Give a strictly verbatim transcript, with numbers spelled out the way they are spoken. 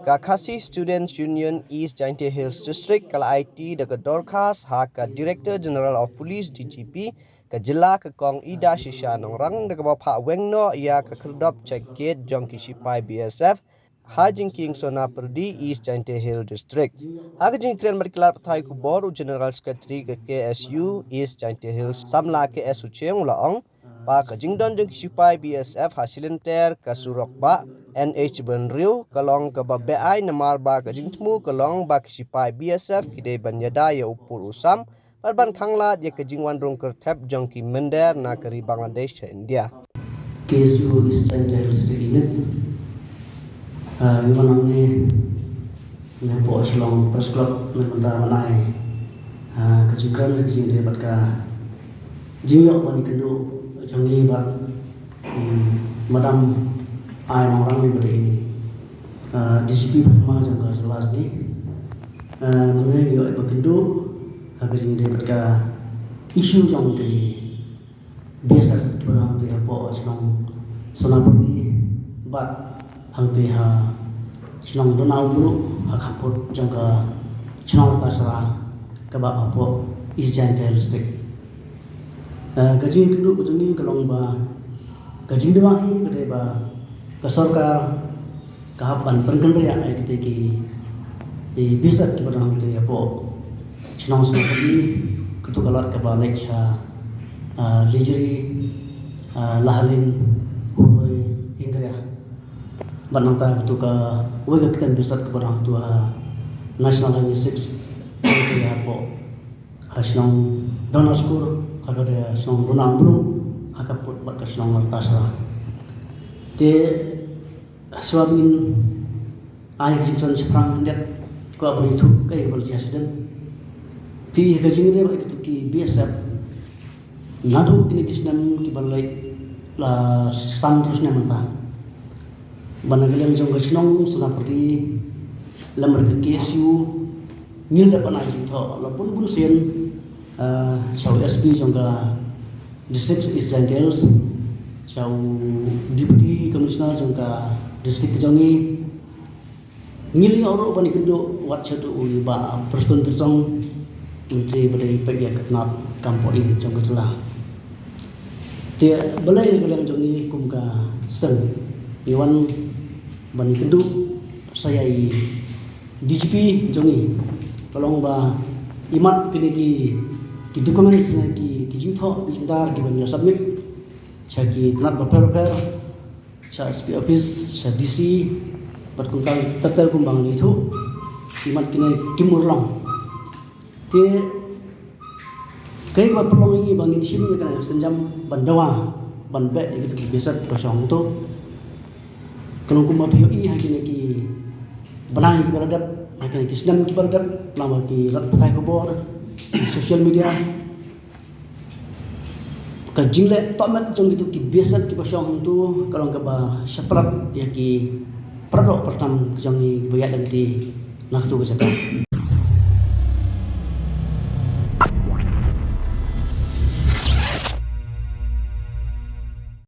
Ka Khasi Students Union East Jaintia Hills District ka la aiti da ka dorkhas ha ka Director General of Police, D G P, ka jylla, ka Kong Idashisha Nongrang, da kaba phah weng noh ïa ka khyrdop check gate jong ki shipai B S F ha Jingkieng Sonapyrdi, East Jaintia Hills District. Ha ka jingkren bad ki lad pathai khubor, u General Secretary ka K S U East Jaintia Hills, samla K S Suchiang, u la ong ba ka jingdon jong ki shipai B S F ha shilynter ka surok bah N H Bynriew ka long kaba beaiñ, namar ba ka jingthmu ka long ba ki shipai B S F ki dei ban ïada ïa u pud u sam bad ban khanglad ïa ka jingwan rung kyrthep jong ki mynder na ka ri Bangladesh sha India. K S U East Jaintia Hills District Unit. Ah, ngi wan hangne, ngi hapoh Shillong Press Club, ngi mynta ban ai, ah, ka jingkren, ka jingïadei bad ka jingïoh ban ïakynduh jong ngi bad, hmm, Madam Ai Nongrang, ngi ba dei, ah, D G P Pathma jong ka jylla jong ngi. Ah, mynne ngi ïoh ban kynduh, ah, ka jingïadei bad ka issue jong ki B S F kiba don hangtei hapoh shnong Sonapyrdi bad hangtei ha shnong Dona Umbru ha khappud jong ka shnong Tasra kaba hapoh East Jaintia Hills District. Eh, ka jingkynduh ka jong ngi ka long ba ka jingdawa hi ka dei ba ka sorkar ka hap ban pynkynriah ïa kitei ki, ki B S F kiba don hangtei hapoh shnong Sonapyrdi, katu ka lad kaba leit sha, ah, Lejri, ah, Lahaling, Huroi, Ingria. Bad nangta katu kawei ka ktien B S F kaba don hangtu ha National Highway six, hangtei hapoh ha shnong Donaskur, ha ka dei shnong Dona Umbru, ha khappud bad ka shnong Tasra. Te shuwa ban ai ka jingkren shaphrang khyndiat, kwah ban ïathuh kaei kaba la jia shadien. Phi, ka jingïadei bad kito ki B S F, naduh kine ki snem kiba la leit la san hynriew snem mynta, ba na ka liang jong ka shnong Sonapyrdi lem bad ka K S U ngi la dep ban ai jingthoh la bun bun sien, ah, sha u S P jong ka District East Jaintia Hills, sha u Deputy Commissioner jong ka district jong ngi. Ngi la ïoh ruh ban ïakynduh wat shaduh u Bah Prestone Tynsong, Myntri ba dei peit ïa ka tnat kam poh ïing jong ka jylla. Te balei na ka liang jong ngi kum ka seng ngi wan ban ïakynduh sa ïa i D G P jong ngi, ka long ba imat kine ki, ki documents ne ki, ki jingthoh, ki jingdar kiba ngi la submit sha ki tnat bapher bapher, sha S P office, sha D C, bad kumta ter ter kumba ngi la ïathuh, imat kine kim urlong. Te kaei ba pynlong ïa ngi ba ngin shim ïa kane ka sienjam ban dawa ban beh ïa kito ki B S F ba shong hangto? Ka long kumba phi ïohi ha kine ki bnai kiba la dep, ha kine ki snem kiba la dep, namar ki lad pathai khubor, ki social media, ka jingleh tohmet jong kito ki B S F kiba shong hangto ka long kaba shaphrang ïa ki para doh para tam jong ngi kiba ïaid lynti na kato ka jaka.